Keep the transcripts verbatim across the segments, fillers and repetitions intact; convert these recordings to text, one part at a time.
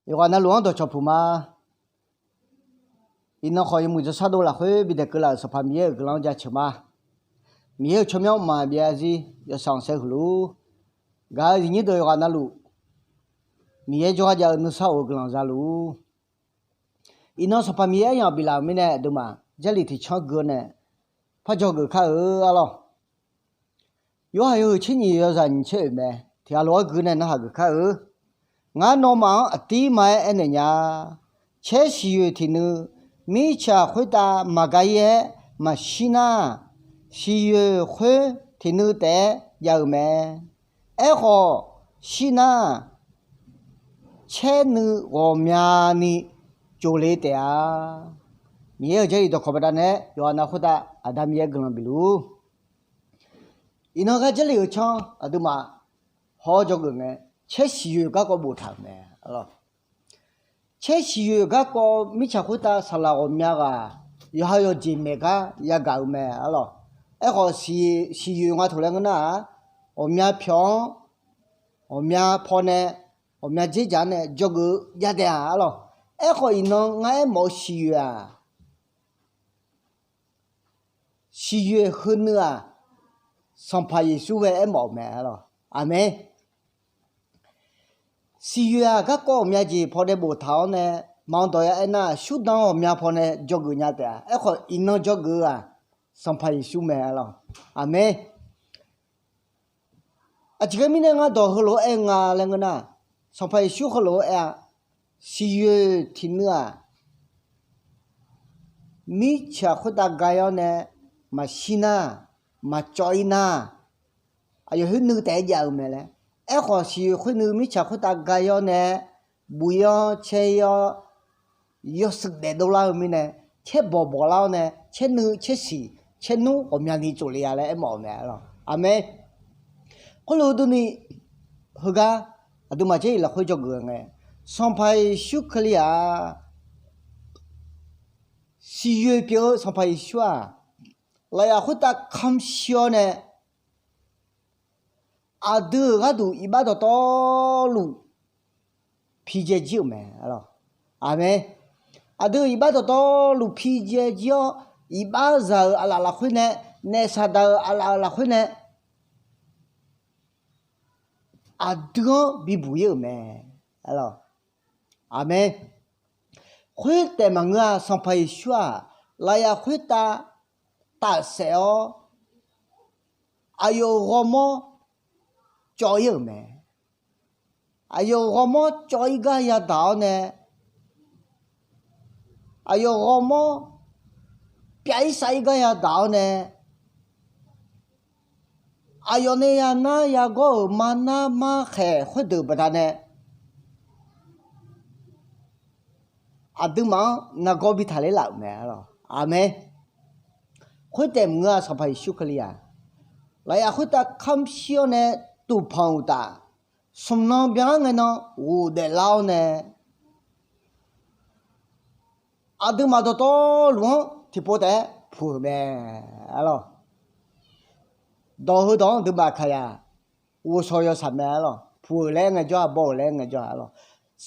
Yawqghaq navluf-anr dawqcawq puq ma. Iqnan khawf yawmuiq jawrshar dov lafkhoer bidaeq keuv laf-euq Sanqpaq Miqyaer-euq guiqlanq-anr jaceuq ma. Miqyaer-euq tsawrmyanr mqmaq byav zarzir yawshaef khanqsaer huiq luf-ur. Gaq-euq iqnyir deuq yawqghaq navluf, Miqyaer jawrgar jav-eu nuisar of-eu guiqlanq za luf-ur. Iqnan Sanqpaq Miqyaer aryamq biflaf-euq mirnae aqduimaf Jarlif tiqcanr gui-awr nae par dzawgeuf kar-eu arlawr. Yorhaq yawhuiq tser nyiq yawzaq nyiq tser oeq mae. Tiqghaq lof-aer gui nae narhaq geuf kar-eu. Ngar nawmaf-anr aqdirma-aer aernaeq nya. Caer siqyoeq tiqnui mirtsaq khoertav maqga-ir-aer maqshir nar, siqyoeq khoer tiqnui taef-aer jav-eu mae. Aerkhawf, shir nar, caer nui ghawqmyani tsovle taef-a. Miqyaer-euq Jarlif dawqkawq baqdanae yawqghaq nav khoertav Aqda Miqyaer guiqlanq bif luf-ur. Iqnan gar Jarlif-euq canr aqduimaf haw-awr dzawgeuf ngae, caer siqyoeq garkawv boftaq-euq mae. Caer siqyoeq garkawv mirtsaq khoertav saqlaq ghawqmya ghaq yawqha yawqjeq maeq gar yagaq-eu mae arlawr. Aerkhawf, siqyoeq nga toq laer ngeur nar-aq, ghawqmya pyawq-anr ghawqmya pawnae ghawqmya dzerdzaq-anr nae dzawgeuf-eu jav taef-a arlawr. Aerkhawf, iqnan ngar aermawf-eu siqyoeq-aq, siqyoeq heunui-aq, Sanqpaq Yeqsur ghae aermawf-euq mae arlawr. Aqmeq. Siqyoeq-aq, garkawv ghawqmya jeq pawnae boftaq-awr nae, maq-anr dawq ya aernar, shurdan ghawqmya pawnae dzawgeuf nya taef-a. Aerkhawf, iqnan dzawgeuf-eu-aq, Sanqpaq Yeqsur mae arlawr. Aqmeq. Aqjeq ghae mirnae ngar dawq heulof-aer aer nga laer ngeur nar, Sanqpaq Yeqsur heulof-aer aer-a, siqyoeq tiqnui-aq, mirtsaq khoertav ga-ir-awr nae maqshir nar, maqcawv-ir nar, aqyawf khoer nui taef-aer jav-eu mae laer. Aerkhawf, siqyoeq khoer nui mirtsaq khoertav ga-ir-awr nae buq-ir-awr caer-ir-awr yawshuif daefdov lar-eu mirnae, caer bawq bawq lar-awr nae caer nui caer siq caer nmr ghawqmyani tsofle-a laer aermawf-euq mae arlawr. Aqmeq. Khoerlof durni, heugar aqduimaf Jarlif lafkhoer dzawgeuf-eu ngae, Sanqpaq Yeqsur Kali-aq, siqyoeq pyeuf-eu Sanqpaq Yeqsur-aq, lafyaf khoertav kamq shir-awr nae aqdui-euq gharduq iqbax dawqtawvluf pidzae jir-euq mae arlawr. Aqmeq. Aqdui-euq iqbax dawqtawvluf pidzae jir-awr, iqbax zaq-euq aqlaf lafkhoer nae, naef saqdaq-euq aqlaf-euq lafkhoer nae aqdui-anr bibuq-ir-euq mae arlawr. Aqmeq. Khoertaef maqngeur-a, Sanqpaq Yeqsur-aq, lafyaf khoertav tafsaef-awr, aqyawf-euq ghawrmawr cawv-ir-euq mae. Aqyawf-euq ghawrmawr cawv-ir gar yadaq-awr nae, aqyawf ghawrmawr pyav-ir sav-ir gar yadaq-awr nae, aqyawf nae yanar yagawr-euq marnar markhaeq khoerdeuq baqdanae aqduimaf-anr nargawr bi taqler laf-euq mae arlawr. Aqmeq. Khoertaef maqngeur-a, Sanqpaq Yeqsur Kali-aq, lafyaf khoertav kamq shir-awr nae tuqpanq uqtaf, smq nan byanlar ngae nan ghofdaef lar-awr nae, aqduimaf dawqtawvluf-anr tiqpov taef-aer puq-euq mae arlawr. Dawq heudawq-anr duimaf kaqyaq ghovshaw yawshaq mae arlawr. Puq-euq laer ngaejawr-aq, baw-euq laer ngaejawr-aq arlawr.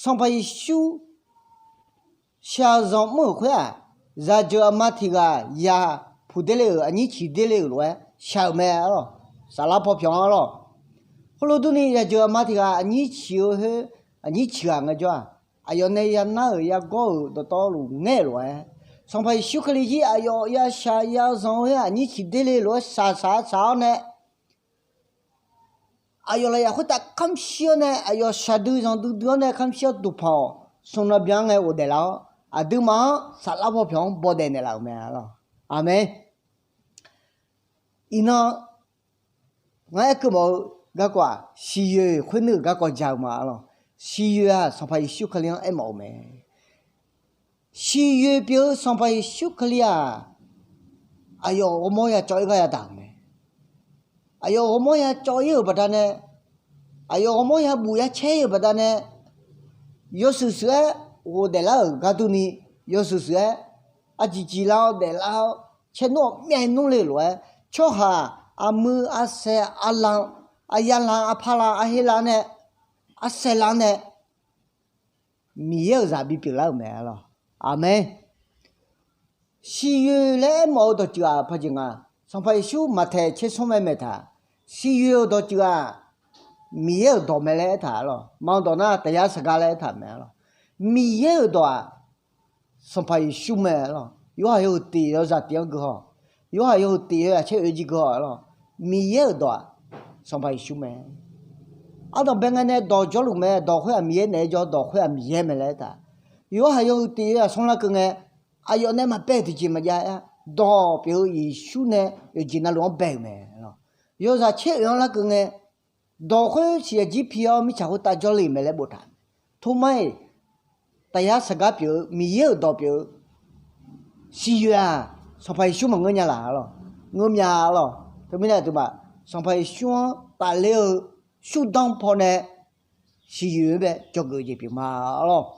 Sanqpaq Yeqsur shaqzanq mr-euq khoer-aq, zaqjeuq aqma tiq ghaq ya puq der le-euq, aqnyir ciq der le-euq lof-aer shaq-euq mae arlawr. Saflar paw pyawq-anr arlawr. Khoerlof durni, zaqjeuq aqma tiq ghaq aqnyir ciq-eu khoer, aqnyir ciq ghaq ngaejawr-aq, aqyawf nae yanar-euq yagawr-euq dawqtawvluf ngaer-euq lof-aer, Sanqpaq Yeqsur Kali jir aqyawf yashaq yazanq-eu khoer aqnyir ciq der le lof-aer shaqshaq shaq-awr nae, aqyawf lafyaf khoertav kamq shir-awr nae, aqyawf shaqdui zanqdui dui-awr nae kamq shir-awr duqpanq-awq, smq nan byan ngae ghofdaef lar-awr, aqduimaf-anr saflar paw pyawq-anr bawdaef naeqlaf-euq mae arlawr. Aqmeq. Iqnan ngar aerkeuv mawf-eu garkawv-aq, siqyoeq khoer nui-euq garkawv ja-eu ma arlawr. Siqyoeq-aq, Sanqpaq Yeqsur Kali-anr aermawf-eu mae. Siqyoeq pyeuf-eu Sanqpaq Yeqsur Kali-aq, aqyawf ghawrmawr ya cawv-ir gar yadaq-euq mae. Aqyawf ghawrmawr ya cawv-ir-euq baqdanae, aqyawf ghawrmawr ya buf ya caer-ir-euq baqdanae, yawshuif shuif-aer ghofdaef lar-euq gar durni, yawshuif shuif-aer arjiq jiq lar-awr daeflar-awr, caernmr ghawqmyav nmr le lof-aer, tsawrhaq aqmuiq arsaeq arlanq, aryalanq arpalanq arherlanq nae, arsaeqlanq nae, Miqyaer-euq zaq bipyeuf lar-euq mae lawq. Aqmeq. Siqyoeq laer aermawf-eu dawqtsuif-aq paqjeq nga. Sanqpaq Yeqsur Maqtaeq tser smr mae maeq taq, siqyoeq-euq dawqtsuif-aq, Miqyaer-euq dawq mae laer aertaq lawq. Manq dawq nar taqyar saqgar laer aertaq mae lawq. Miqyaer-euq dawq-aq, Sanqpaq Yeqsur mae lawq. Yorhaq yawhuiq tiq yawzaq tiq-anr gui haw, Yorhaq yawhuiq tiq yawzaq caer oeq jir gui haw lawq. Miqyaer-euq dawq-aq, Sanqpaq Yeqsur mae. Ardanqbae ngae nae dawq jawrluf mae. Dawq khoer-aq Miqyaer naeq-aer jawr, dawq khoer-aq Miqyaer mae laer aertaq. Yorhaq yawhuiq tiq yawzaq smr larkeuv ngae, aqyawf nae maqbae-euq tiqjeq maqjav-a. Dawq pyeuf-eu Yeqsur nae yawqjeq navluf-anr bae-euq mae lawq. Yawzaq caer oeq-anr larkeuv ngae, dawq khoer siqyaq jir pi-awr mirtsaq khoertav jawrle-euq mae laer boftaq. Tormar-iq, taqyar saqgar pyeuf-eu Miqyaer-euq dawq pyeuf-eu siqyoeq-aq, Sanqpaq Yeqsur maqngeur nya laq lawq. Ngeur mya lawq. Teumirnae aqduimaf Sanqpaq Yeqsur-anr tafler-eu shurdanr pawnae siqyoeq-anr bae dzawgeuf-eu jeq pyeuf ma lawq.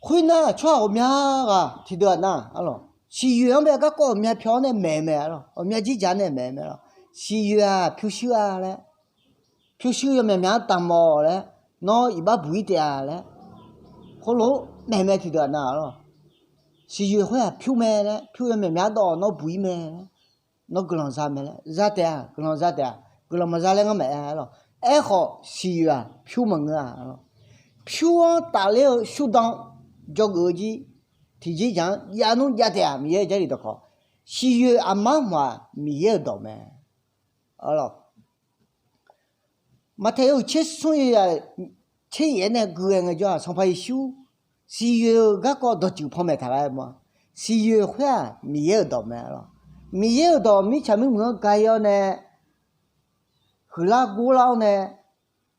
Khoernar, tsawrhaq ghawqmya ghaq tiqdeuq-aq nar, siqyoeq-anr bae garkawv ghawqmya pyawr-awr nae maeq-eu mae lawq. Ghawqmya jirjaq nae maeq-eu mae lawq. Siqyoeq-aq pyurshuir-a laer, pyurshuir yawmyaq myaq-anr damq-awq laer, nawr iqbax buq-ir taef-a laer, khoerlof-aer maeq mae tiqdeuq-aq nar lawq. Siqyoeq khoer-aq pyur mae laer, pyur yawmyaq myaq-anr dawv-awq, nawr buq-ir mae laer, nawr guiqlanq za mae laer, za taef-a, guiqlanq za taef-a, guiqlanq maqza laer ngar maqaer lawq. Aerkhawf siqyoeq-aq pyur maqngeur-a lawq. Pyur-anr tafler-eu shurdanr dzawgeuf-eu jir, tiqjir jaq-anr jav nmr jav taef-a, Miqyaer-euq Jarlif dawqkawq. Siqyoeq aqmar hmq-aq Miqyaer-euq dawq mae. Maqtaeq yawhuiq tser smr yawzaq tser yaef-aer nae gui-aer ngaejawr-aq, Sanqpaq Yeqsur siqyoeq-euq garkawv dawqtsuif panmaeq taq laer ma. Siqyoeq khoer-aq Miqyaer-euq dawq mae lawq. Miqyaer-euq dawq mirtsaq mirmuiq-anr ga-ir-awr nae, huiqlar gorlar-awr nae,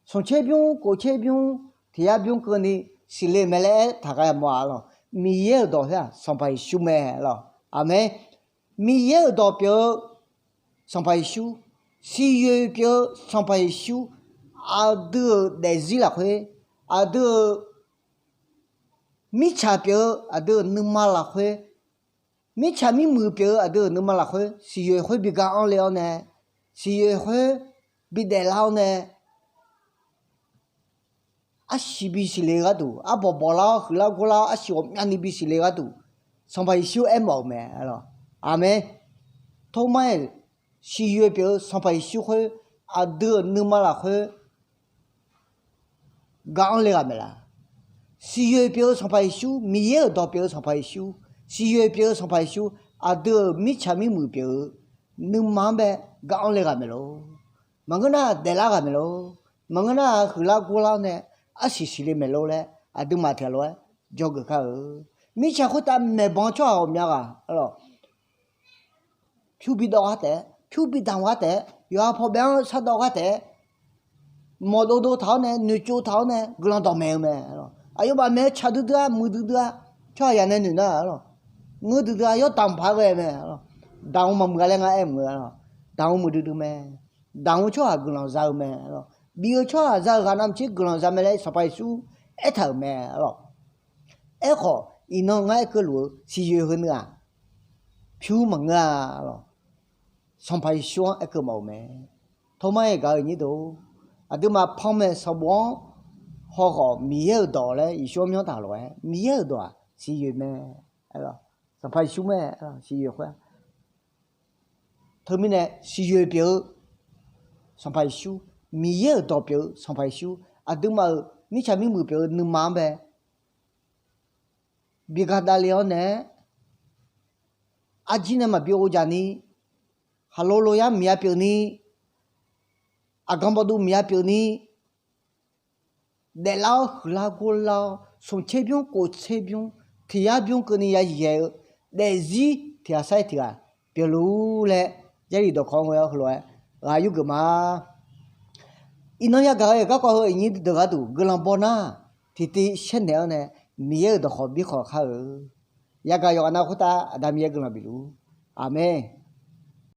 smq tser bymr kof tser bymr tiq yar bymr keuvni siqle mae laer aertaq ghae ma lawq. Miqyaer-euq dawq khoer-aq Sanqpaq Yeqsur mae lawq. Aqmeq. Miqyaer-euq dawq pyeuf-eu Sanqpaq Yeqsur, siqyoeq pyeuf-eu Sanqpaq Yeqsur, aqdui-euq daefzir lafkhoer, aqdui-euq mirtsaq pyeuf-eu aqdui-euq nuima lafkhoer, mirtsaq mirmuiq pyeuf-eu aqdui-euq nuima lafkhoer siqyoeq khoer bi ga anr le-awr nae, siqyoeq khoer bi daeflar-awr nae, arsiq bisiq le gharduq, arbawq bawqlar-awr huiqlar gorlar-awr arsiq ghawqmyavni bisiq le gharduq, Sanqpaq Yeqsur aermawf-euq mae lawq. Aqmeq. Tormar-iq, siqyoeq pyeuf-eu Sanqpaq Yeqsur khoer, aqdui-euq nuima lafkhoer ga anr le ghaq maeq laq? Siqyoeq pyeuf-eu Sanqpaq Yeqsur, Miqyaer-euq dawq pyeuf-eu Sanqpaq Yeqsur, siqyoeq pyeuf-eu Sanqpaq Yeqsur, aqdui-euq mirtsaq mirmuiq pyeuf-eu nuima-anr bae ga anr le ghaq maeq lor. Maqngeur nar daeflar ghaq maeq lor. Maqngeur nar huiqlar gorlar-awr nae arsiq siqle maeq lor laer aqduimaf tiq ghaq lof-aer dzawgeuf kar-eu. Mirtsaq khoertav maeqbanq tsawrhaq ghawqmya ghaq lawq. Pyur bi dawv gar taef-aer, pyur bi damq gar taef-aer, yawqha pawbae-anr shardawv gar taef-aer, mawq dovdov taq-awr nae, noeqtsov taq-awr nae guiqlanq dawqmaeq-eu mae lawq. Aqyawfmaf maeq-eu tsaq duidui-a, muiqdui dui-a, tsawrhaq yaq nae noeq nar lawq. Ngeur duidui-a, yawr damq paq-aer ghae mae lawq. Damq-eu maqmuiq-a laer ngar aer mq-eu lawq. Damq-eu muiqdui dui mae. Damq-eu tsawrhaq guiqlanq za-eu mae lawq. Bif-eu tsawrhaq za-eu ghaq navmaqtser guiqlanq za mae laer Sanqpaq Yeqsur aertaq-euq mae lawq. Aerkhawf iqnan ngar aerkeuv luf-eu siqyoeq heu nuiv-aq, pyur maqngeur-a lawq. Sanqpaq Yeqsur-anr aerkeuv mawf-eu mae. Tormar-iq gaq-eu nyir deuq, aqduimaf panmaeq sanqbof-anr hawkhawf Miqyaer-euq dawq laer Yeqsur-anr myanr taq lof-aer, Miqyaer-euq dawq-aq siqyoeq mae. Sanqpaq Yeqsur mae, siqyoeq khoer-a. Teumirnae siqyoeq pyeuf-eu Sanqpaq Yeqsur, Miqyaer-euq dawq pyeuf-eu Sanqpaq Yeqsur, aqduimaf-euq mirtsaq mirmuiq pyeuf-eu nuima-anr bae bi ga davle-awr naeq-aer, arjir nae maqbi ghovdzaq ni, khaqlo lo yar miqya pyeuf ni, aqgan bawduv miqya pyeuf ni, daeflar-awr huiqlar gorlar-awr, smq tser bymr kof tser bymr tiq yar bymr keuvni ya yaeq-eu daefzir tiq ghaq sar-iq tiq ghaq pyeufluf-ur laer, Jarlif dawqkawq-anr ghoe-awr heulof-aer ghaq yurgeuf ma. Iqnan yagaq-eu garkawv heu iqnyir deuq gharduq guiqlanq baw nar, tiqtiv shaernaeq-awr nae Miqyaer-euq dawqkhawq birkhawq khar-eu. Yagaq yawqghaq nav khoertav Aqda Miqyaer guiqlanq bifluf-ur. Aqmeq.